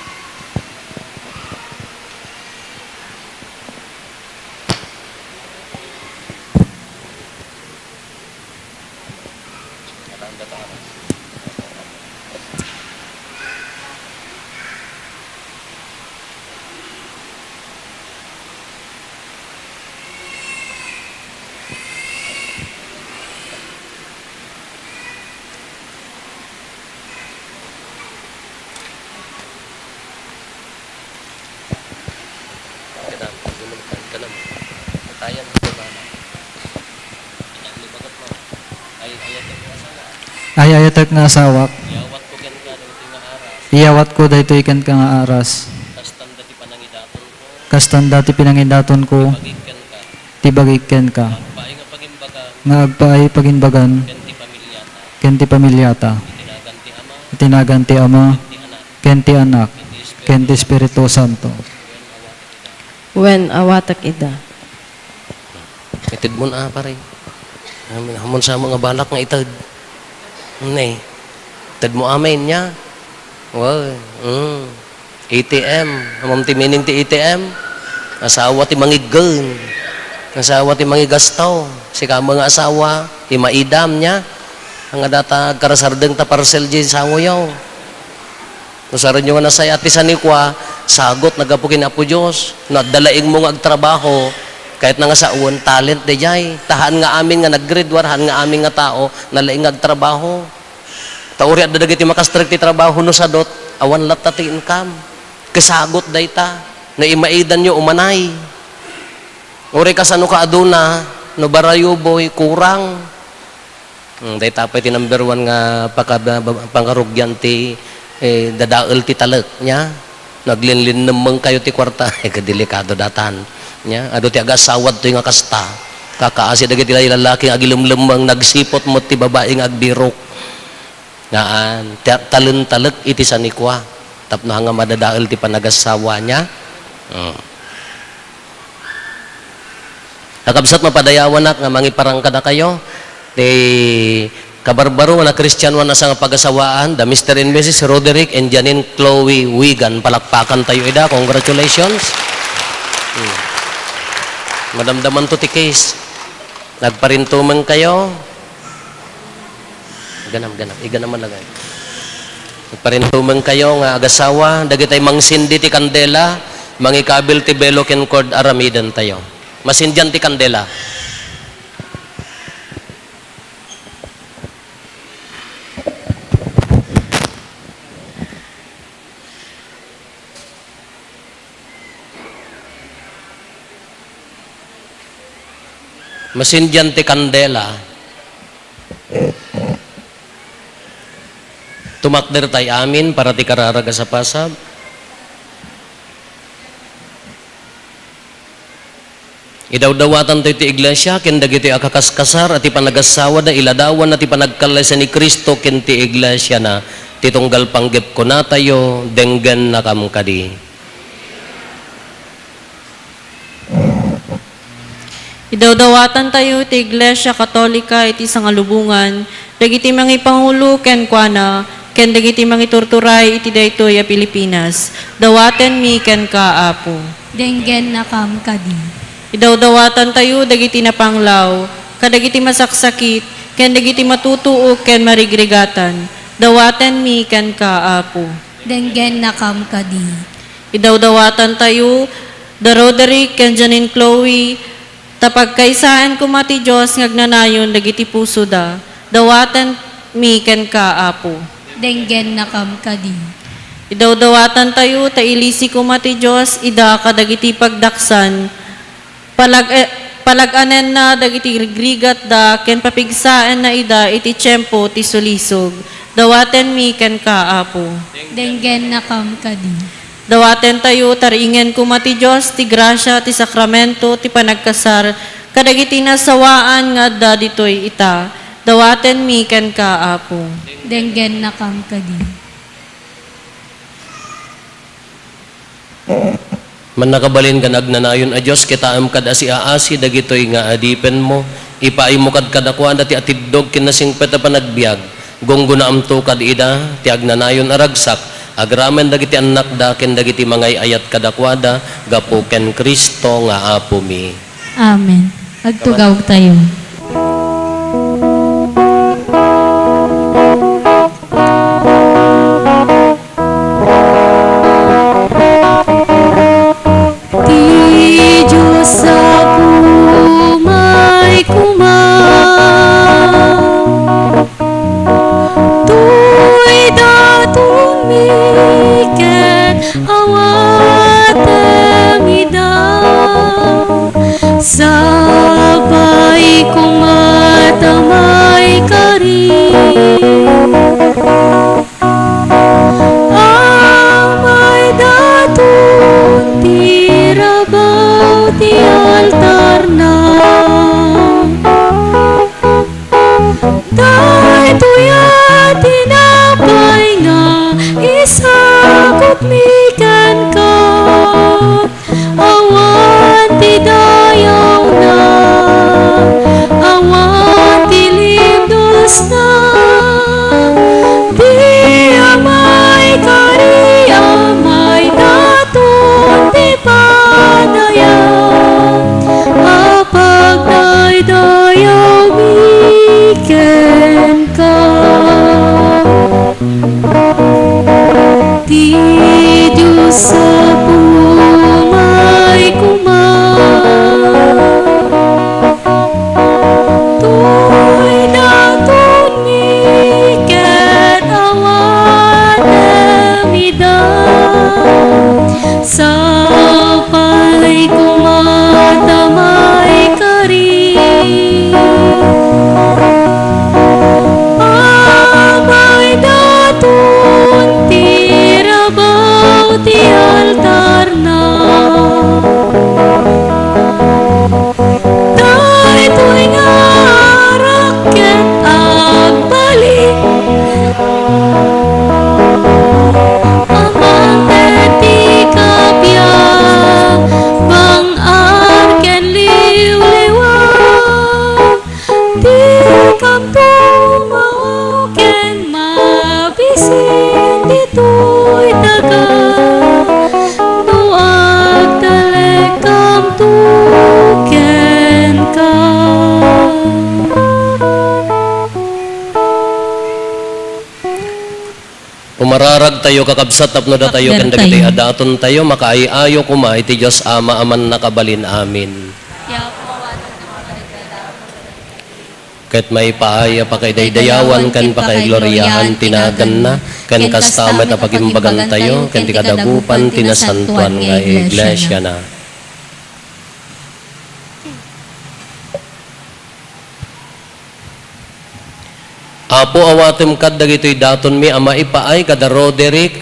Ay-ayatek nga asawak. Iyawatko daytoy kenka nga aras. Kastanda ti pinangidatonko. Ti bagik kenka. Nga agpaay pagimbagan. Ken ti pamiliata. Iti nagan ti Ama. Ken ti Anak. Ken ti Espiritu Santo. Wen, awatek ida. Itedmo a, pare. Amin, ammon sa nga balak nga ited. Ne. Itedmo amin nia. Wow. Mm. A T M. Ammom ti meaning ti A T M? Asawa ti mangiggen. Asawa ti mangigasto. Sika met nga asawa, imaidam nia. Nga data agkarasardeng ta parcel diay sangoyo. No sarenyo nga nasaya ti sanikua, sagut naggapu ken Apo Dios. No adda laingmo nga agtrabaho, kayatna nga sawen, talent daydiay. Ta haan nga amin nga nag-grade one, haan nga amin nga tao, nalaing nga agtrabaho. Ta uray adda dagiti makastrek ti trabaho no sadut, awan latta ti income. Kasagut dayta, no imaidanyo, umanay. Uray kasano ka aduna, no barayuboy, kurang. Hmm, dayta pay ti number one nga paka-, pangarugian ti, eh, dadael ti talek, nia? No aglinlinnemmengkayo ti kuarta, eh, delikado datan. Nia? Adu ti agasawad toy nga kasta. Kakaasi dagiti lalaki nga agilemlemmeng, nagsiput met ti babai nga agbirok. Ngaan, ta-, talentalek iti sanikua. Tapno haan nga madadael ti panagasawa nia. Hmm. Kakabsat, mapadayawanak nga mangiparang kadakayo ti kabarbaro nga Kristiano a sangpag-asawaan, da Mister and Missus Roderick and Janine Chloe Wigan. Palakpakantayo ida. Congratulations. Hmm. Madamdamanto ti case. Nagparintumengkayo. Ganam, ganam. Iganam man lagay. Nagparintumengkayo nga agasawa, dagitay mangsindi ti kandela, mangikabil ti belo ken cord, aramidentayo. Masindian ti kandela. Masindian ti kandela. Tumakdertay amin para ti kararag a sapasab. Idawdawatanto iti iglesia ken dagiti a kakaskasar a ti panagasawada iladawanna ti panagkallaysa ni Cristo ken ti iglesiana. Ti tunggal panggep kunatayo, denggennakam kadi. Idawdawatantayo ti Iglesia Katolika iti sangalubongan, dagiti mangipangulo kenkuana, ken dagiti mangiturturay iti daytoy a Pilipinas. Dawatenmi kenka, Apo. Denggennakam kadi. Idawdawatantayo dagiti napanglaw, kadagiti masaksakit, ken dagiti matutuok ken marigrigatan. Dawatenmi kenka, Apo. Denggennakam kadi. Idawdawatantayo da Roderick ken Janine Chloe, ta pagkaysaen koma ti Dios nga agnanayon dagiti pusoda. Dawatenmi kenka, Apo. Denggennakam kadi. Idawdawatantayo ta ilisi koma ti Dios ida kadagiti pagdaksan, Palag-, eh, palag-anenna dagiti rigrigatda ken papigsaenna ida iti tiempo ti sulisog. Dawatenmi kenka, Apo. Denggennakam kadi. Dawatentayo, tariingen koma ti Dios ti grasia, ti sakramento, ti panagkasar, kadagiti nasawaan nga adda ditoy ita. Dawatenmi kenka, Apo. Denggennakam kadi. Mannakabalin ken agnanayon a Dios, kitaem kad a siaasi dagitoy nga adipenmo. Ipaaymo kad kadakuada ti atiddog ken nasingpet a panagbiag. Gunggonaamto kad ida ti agnanayon a ragsak, agraman dagiti annakda ken dagiti mangay-ayat kadakuada, gapu ken Cristo nga Apomi. Amen. Agtugawtayo. Ti Dios a pumay koma, toy datonmi ket awatem ida, sabay Tayo, kakabsat, tapno datayo ken dagiti adatontayo, makaay-ayo koma iti Dios Ama a mannakabalin amin. Ket maipaay a pakaidaydayawan ken pakaigloriaan ti naganna, ken kasta met a pagimbagantayo ken ti kadagupan ti nasantoan nga iglesiana. Apo, awatem kad dagitoy datonmi a maipaay kada Roderick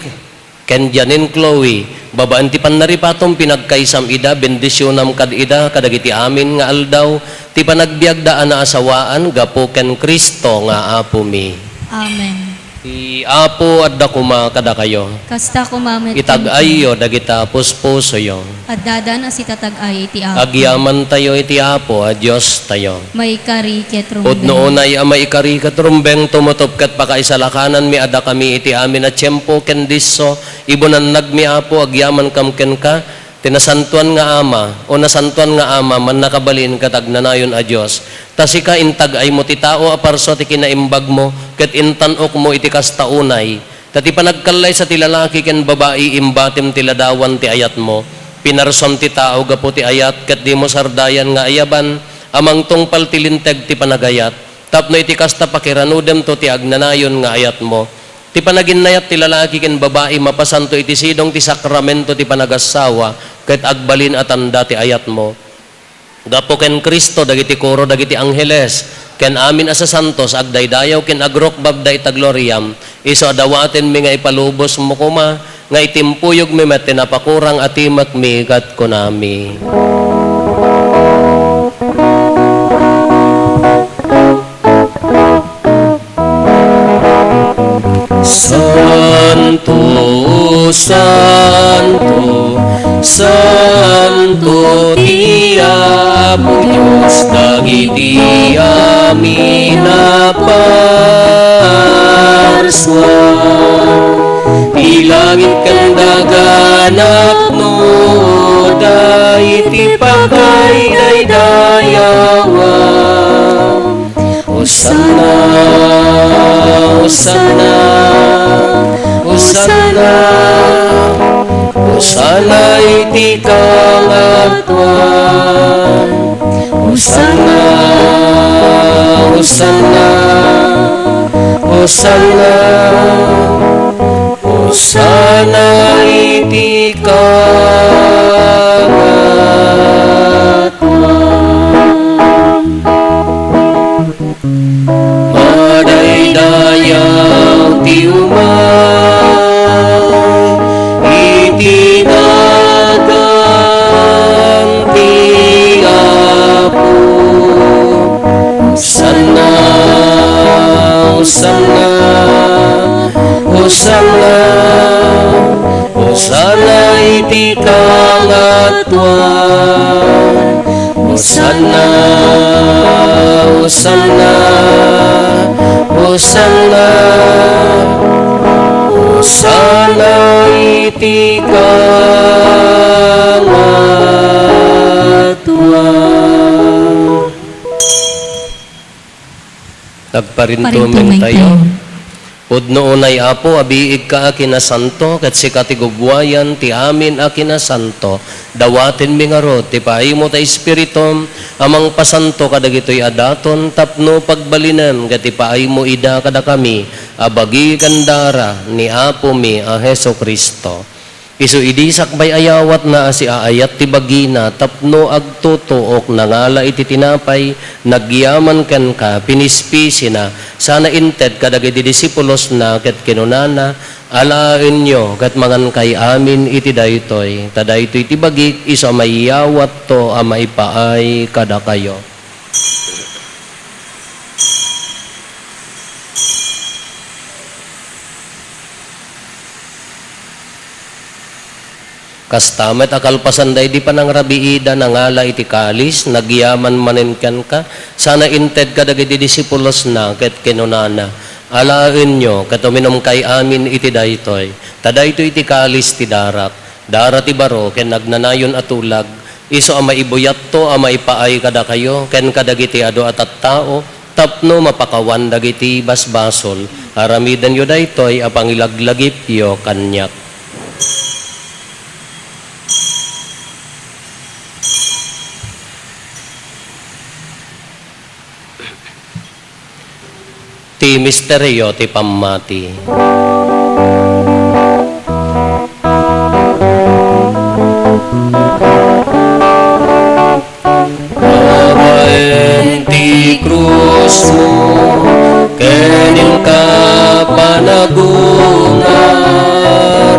ken Janine Chloe, babaen ti pannaripatom, pinagkaysam ida, bendisionam kad ida kadagiti amin nga aldaw ti panagbiagda a naasawaan gapu ken Cristo nga Apomi. Amen. Ti Apo adda koma kadakayo. Kasta koma met kenka. Itag-ayyo dagita puspusoyo. Addadan a sitatag-ay iti Apo. Agyamantayo iti Apo a Diostayo. Maikari ket rumbeng. Pudno unay a maikari ket rumbeng, tumutop ket pakaisalakananmi a dakami iti amin a tiempo ken disso, ibunannagmi, Apo, agyamankam kenka, ti nasantoan nga Ama, o nasantoan nga Ama, mannakabalin ket agnanayon a Dios. Ta sika, intag-aymo ti tao a parso ti kinaimbagmo, ket intan-okmo iti kasta unay. Ta ti panagkallaysa ti lalaki ken babai, imbatim ti ladawan ti ayatmo. Pinarsuam ti tao gapu ti ayat, ket dimo sardayan nga ayaban a mangtungpal ti linteg ti panagayat. Tapno iti kasta, pakiranudemto ti agnanayon nga ayatmo. Ti panaginnayat ti lalaki ken babai mapasanto iti sidong ti sakramento ti panagassawa, ket agbalin a tanda ti ayatmo. Gapu ken Cristo, dagiti koro dagiti angheles, ken amin a sasantos agdaydayaw ken agrukbabda ita gloriam, isu a dawatenmi nga ipalubosmo koma, nga itimpuyogmi met ti napakurang a timekmi ket kunami. Santo, santo, santo ti Apo Dios dagiti amin a parsua. Ti langit ken daga napnoda iti pagkaidaydayawan. Hosanna, Hosanna, Hosanna, Hosanna iti kangatoan. Hosanna, Hosanna, Hosanna, Hosanna iti kangatoan. Madaydayaw ti umay iti nagan ti Apo. Hosanna, Hosanna, Hosanna, Hosanna iti kangatoan. Hosanna, Hosanna, Hosanna, Hosanna iti kangatoan. Nagparintumeng tayo. Pudno unay, Apo, a biigka a kinasanto, ket sika ti gubbuayan ti amin a kinasanto. Dawatenmi ngarud ti paaymo ta Espiritum a mangpasanto kadagitoy a daton tapno pagbalinem ket ipaaymo ida kadakami a bagi ken dara ni Apomi a Jesu-Cristo. Isu idi sakbay a yawatna a siaayat ti bagina tapno agtutuok, nangala iti tinapay, nagyaman kenka, pinispisina, sana inted kadagiti disipulosna ket kinunana, "Alaenyo ket mangankay amin iti daytoy, ta daytoy ti bagik isu a maiyawatto a maipaay kadakayo." Kasta met a kalpasan daydi panangrabiida, nangala iti kalis, nagyaman manen kenka, sana inted kadagiti disipulosna ket kinunana, "Alaenyo ket uminumkay amin iti daytoy, ta daytoy ti kalis ti darak, dara ti baro ken agnanayon a tulag, isu a maibuyatto a maipaay kadakayo ken kadagiti adu a tattao, tapno mapakawan dagiti basbasol. Aramidenyo daytoy a pangilaglagipyo kaniak. Ti misterio ti pammati. Babaen ti krusmo ken inka panagungar,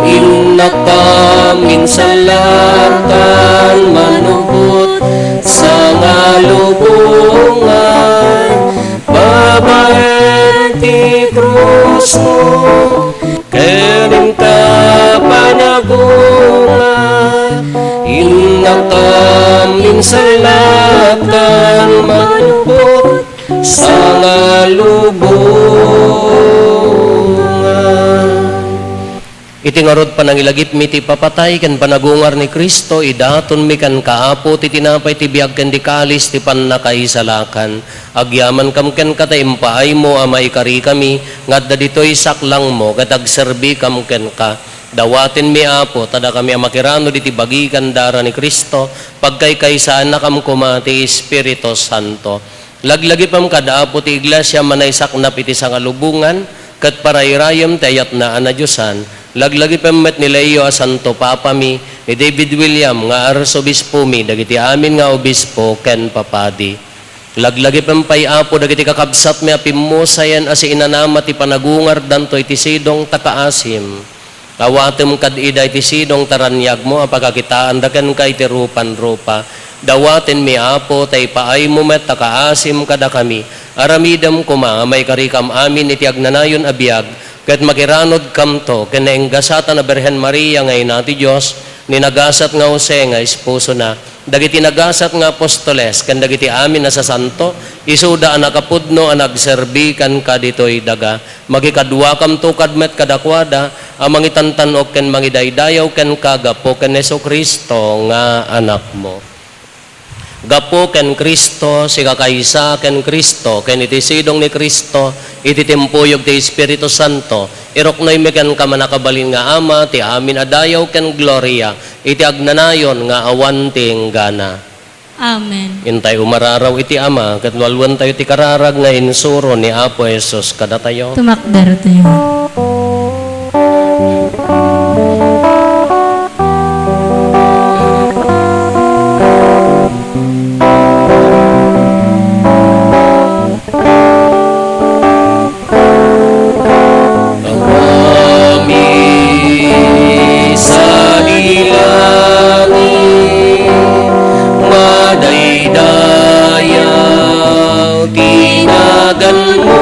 innakam insalaktan manupot sangalubongan. Babaen ti krusmo ken inka panagungar, innakam insalaktan manupot sangalubongan. Iti ngarud, panangilagipmi ti ipapatay ken panagungar ni Cristo, idatonmi kenka, Apo, ti tinapay ti biag ken ti kalis ti pannakaisalakan. Agyamankam kenka ta impaaymo a maikarikami nga adda ditoy saklangmo ket agserbikam kenka. Dawatenmi, Apo, ta dakami a makiranod iti bagi ken dara ni Cristo, pagkaykaysaannakam koma ti Espiritu Santo. Laglagipem kad Apo ti Iglesia a manaysaknap iti sangalubongan, ket parayrayem ti ayatna a nadiosan. Laglagipem met ni Leo a Santo Papami, ni David William nga Arsobispomi, dagiti amin nga obispo ken papadi. Laglagipem pay, Apo, dagiti kakabsatmi a pimmusayen a siinanama ti panagungardanto iti sidong ta kaasim. Awatem kad ida iti sidong ta raniagmo a pakakitaanda kenka iti rupan-rupa. Dawatenmi, Apo, ta ipaaymo met ta kaasim kadakami. Aramidem koma a maikarikam amin iti agnanayon a biag, ket makiranodkamto ken naenggasatan a Birhen Maria nga Ina ti Dios, ni nagasat nga Jose nga esposona, dagiti nagasat nga apostoles, ken dagiti amin a sasanto, isuda a nakapudno a nagserbi kenka ditoy daga. Makikaduakamto kad met kadakuada a mangitantan-ok ken mangidaydayaw kenka gapu ken Jesu-Cristo nga Anakmo. Gapu ken Cristo, sikakaysa ken Cristo, ken iti sidong ni Cristo, iti timpuyog ti Espiritu Santo, iruknoymi kenka, mannakabalin nga Ama, ti amin a dayaw ken gloria, iti agnanayon nga awan ti inggana. Amen. Intay umararaw iti Ama, ket walwentayo ti kararag nga insuro ni Apo Jesus kadatayo. Tumakdertayo. Amami sadi langit, madaydayaw ti naganmo.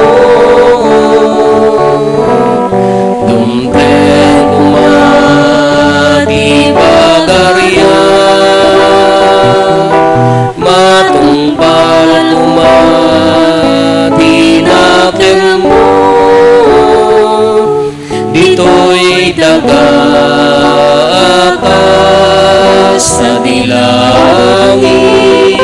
Dumteng koma ti pagarian, matungpal koma ti nakemmo. Ditoy daga a kas sadi langit.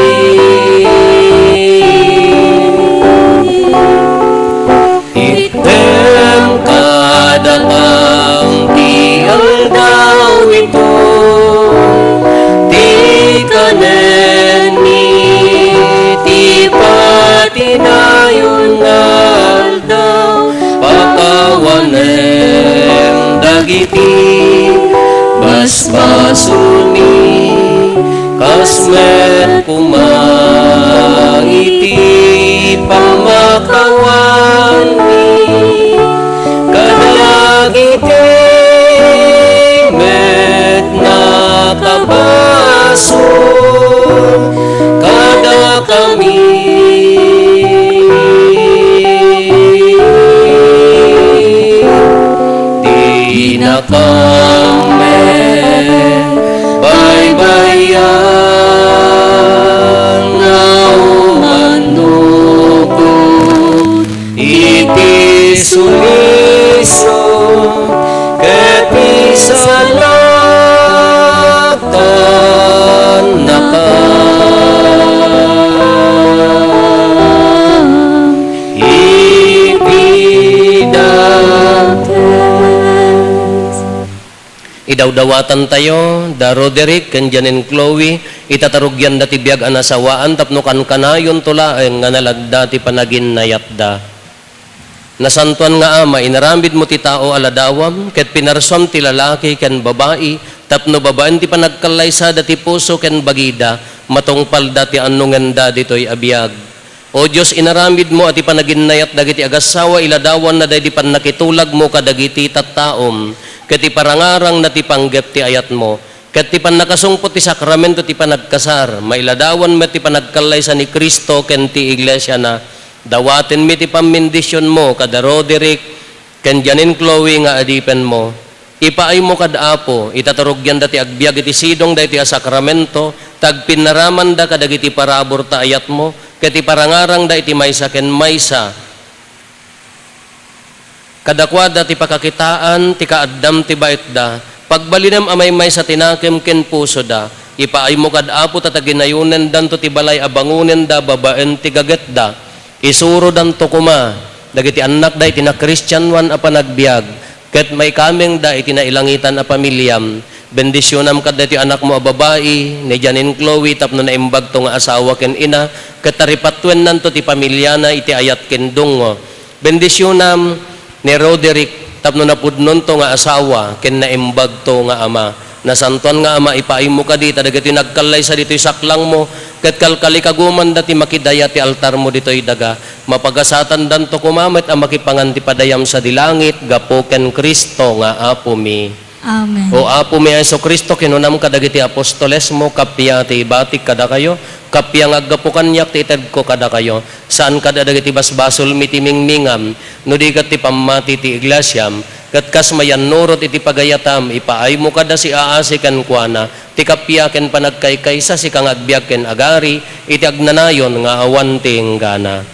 Itdem kadakam ti aldaw ito, ti kanenmi ti patinayon nga aldaw, pakawanem dagiti basbasolmi, kas met koma iti pammakawanmi kadagiti met nakabasol kadakami. Dinakam met baybay-an nga umannukok Idawdawatantayo da Roderick ken Janine Chloe, itatarugianda ti biag a nasawaan tapno kankanayonto laeng nga nalagda ti panaginnayatda. Nasantoan nga Ama, inaramidmo ti tao a ladawam, ket pinarsuam ti lalaki ken babai, tapno babaen ti panagkallaysada ti puso ken bagida, matungpalda ti annongenda ditoy a biag. O Dios, inaramidmo a ti panaginnayat dagiti agassawa iladawanna daydi pannakitulagmo kadagiti tattaom, ket iparangarangna ti panggep ti ayatmo, ket ti pannakasungput ti sakramento ti panagkasar, mailadawan met ti panagkallaysa ni Cristo ken ti iglesiana. Dawatenmi ti pammendisionmo kada Roderick ken Janine Chloe nga adipenmo. Ipaaymo kad Apo, itatarugianda ti agbiag iti sidong daytoy a sakramento, ta agpinnaramanda kadagiti parabur ta ayatmo, ket iparangarangda iti maysa ken maysa. Kadakuada ti pakakitaan ti kaaddam ti baetda, pagbalinem a maymaysa ti nakem ken pusoda. Ipaaymo kad Apo ta taginayonendanto ti balay a bangonenda babaen ti gagetda. Isurodanto koma dagiti annakda iti nakristianoan a panagbiag, ket maikamengda iti nailangitan a pamiliam. Bendisionam kad daytoy anakmo a babai, ni Janine Chloe, tapno naimbagto nga asawa ken ina, ket taripatuennanto ti pamiliana iti ayat ken dungngo. Bendisionam ni Roderick tapno napudnonto nga asawa ken naimbagto nga ama. Nasantoan nga Ama, ipaaymo kadi ta dagitoy nagkallaysa ditoy saklangmo, ket kalkalikagumanda ti makidaya ti altarmo ditoy daga. Mapagasatandanto koma met a makipangan ti padayam sadi langit gapu ken Cristo nga Apomi. Amen. O Apomi a Jesu-Cristo, kinunam kadagiti apostolesmo, kappia ti ibatik kadakayo, kappia nga aggapu kaniak ti itedko kadakayo. Saan kad a dagiti basbasolmi ti mingmingam, no di ket ti pammati ti iglesiam, ket kas mayannurot iti pagayatam, ipaaymo kad a siaasi kenkuana ti kappia ken panagkaykaysa, sika nga agbiag ken agari iti agnanayon nga awan ti inggana.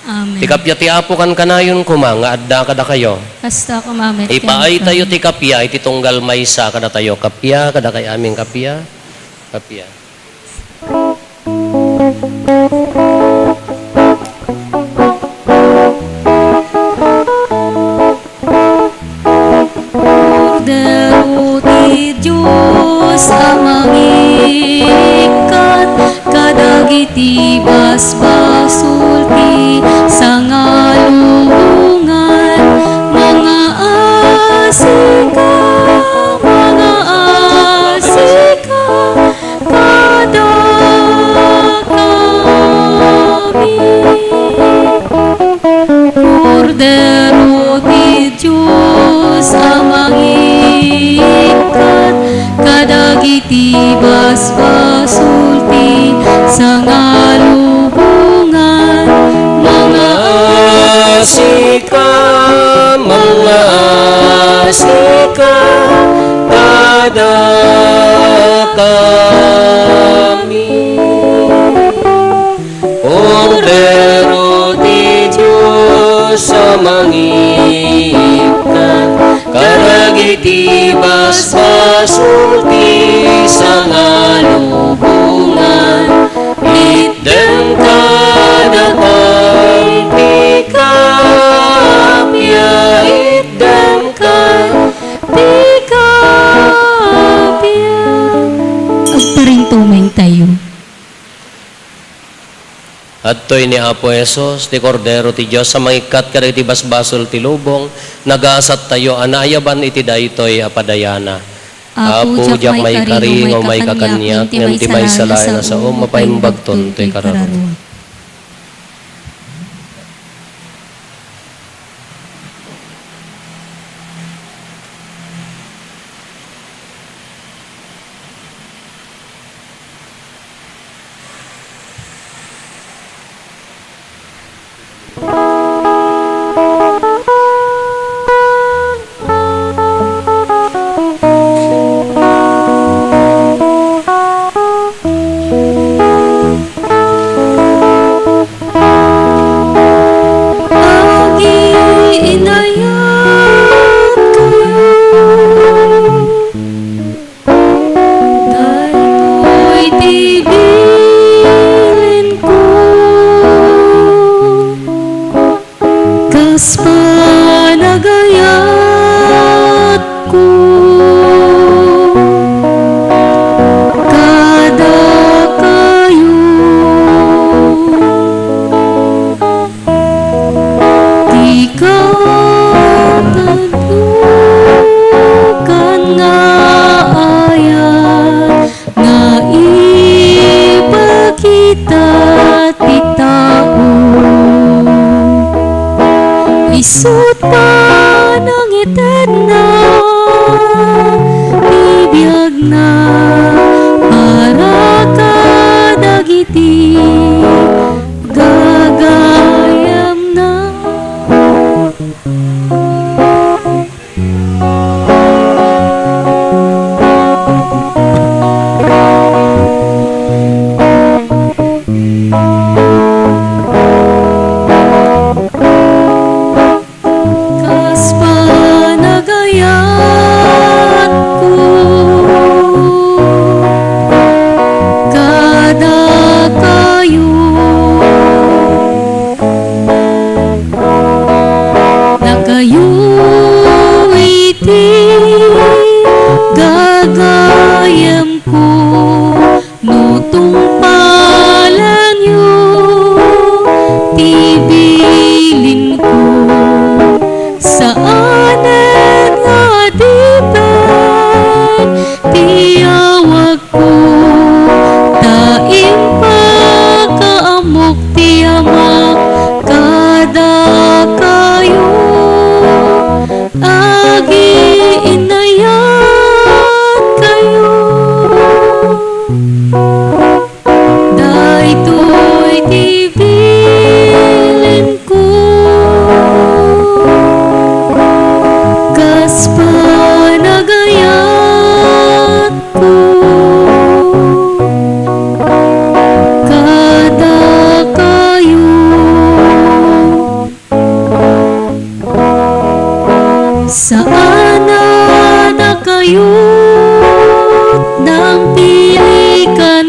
Amen. Ti kappia ti Apo kankanayon koma nga adda kadakayo. Kasta koma met kenka. Ipaaytayo ti kappia iti tunggal maysa kadatayo. Kappia, kadakay amin kappia. Kappia. Kordero ti Dios a mangikkat kadagiti basbasol ti sangalubongan, mangaasika, mangaasika kadakami. Kordero ti Dios a mangikkat kadagiti basbasol ti sangalubongan, mangaasika, mangaasika kadakami. Kordero ti Dios a mangikkat kadagiti basbasol ti sangalubongan, itdem kadakami ti kappia, itdem kadakami ti kappia. Agparintumengtayo. Adtoy ni Apo Jesus, ti Kordero ti Dios a mangikkat kadagiti basbasol ti lubong, nagasattayo a naayaban iti daytoy a padayana. Apo, diak maikari nga umayka kaniak, ngem ti maysa laeng a sao mapaimbagton toy kararua. Agiinayat kayo. Daytoy ti bilinko, kas panagayatko.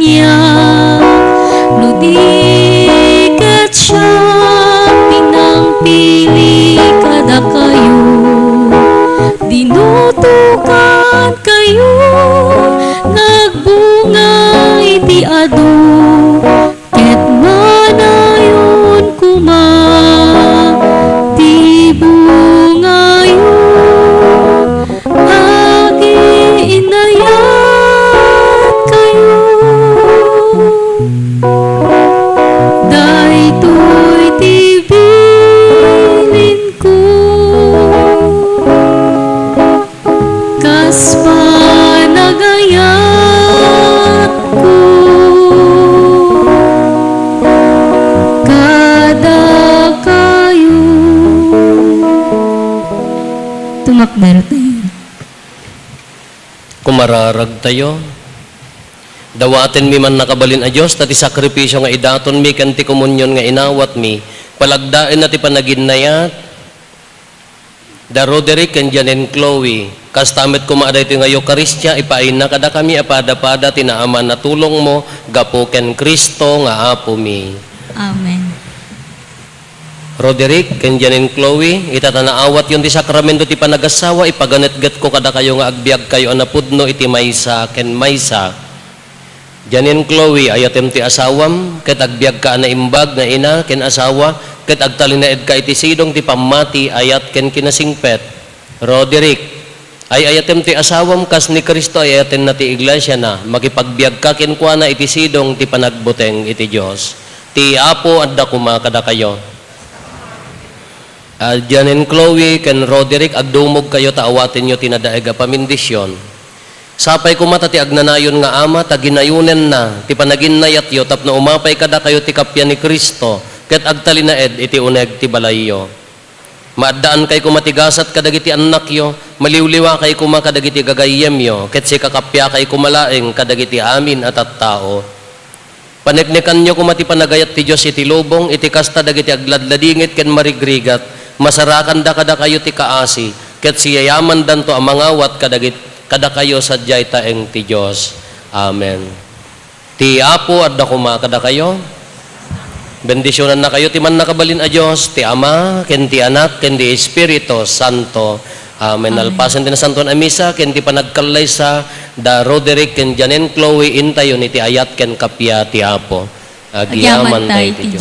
Nia, no di ket siak ti nangpili kadakayo, dinutokankayo nga agbunga iti adu, ket manayon koma ti bungayo. Agiinnayat kayo. Daytoy ti bilinko. Kas panagayatko kadakayo. Tumakder tayo. Kumararagtayo. Dawatenmi man nakabalin a Dios, ta ti sakripisio nga idatonmi ken ti komunion nga inawatmi, palagdaenna ti panaginnayat da Roderick ken Janine Chloe. Kasta met koma a daytoy nga Eukaristia, ipaayna kadakami a padapada ti naaman a tulongmo gapu ken Cristo nga Apomi. Amen. Roderick ken Janine Chloe, ita ta naawatyon ti sakramento ti panagassawa, ipaganetgetko kadakayo nga agbiagkayo a napudno iti maysa ken maysa. Janine Chloe, ayatem ti asawam, ket agbiagka a naimbag nga ina ken asawa, ket agtalinaedka iti sidong ti pammati, ayat ken kinasingpet. Roderick, ay-ayatem ti asawam kas ni Cristo ay-ayatenna ti iglesiana, makipagbiagka kenkuana iti sidong ti panagbuteng iti Dios. Ti Apo adda koma kadakayo. Ah, Janine Chloe ken Roderick, agdumogkayo ta awatenyo ti nadaig a pamindision. Sapay koma ta ti agnanayon nga ama ta ginayonenna ti panaginnayatyo tapno umapay kadakayo ti kappia ni Cristo ket agtalinaed iti uneg ti balayyo. Maaddaankay koma ti gasat kadagiti annakyo, maliwliwakay koma kadagiti gagayyemyo, ket sikakappiakay koma laeng kadagiti amin a tattao. Paneknekanyo koma ti panagayat ti Dios iti lubong, iti kasta dagiti agladladingit ken marigrigat, masarakanda kadakayo ti kaasi, ket siyayamandanto a mangawat kadagit-, kadakayo sadiay taeng ti Dios. Amen. Ti Apo adda koma kadakayo. Bendisionannakayo ti Mannakabalin a Dios, ti Ama, ken ti Anak, ken ti Espiritu Santo. Amen. Amen. Nalpasen ti Nasantoan a Misa, ken ti panagkallaysa, da Roderick ken Janine Chloe, intayon iti ayat ken kappia ti Apo. Agyamankay ti Dios.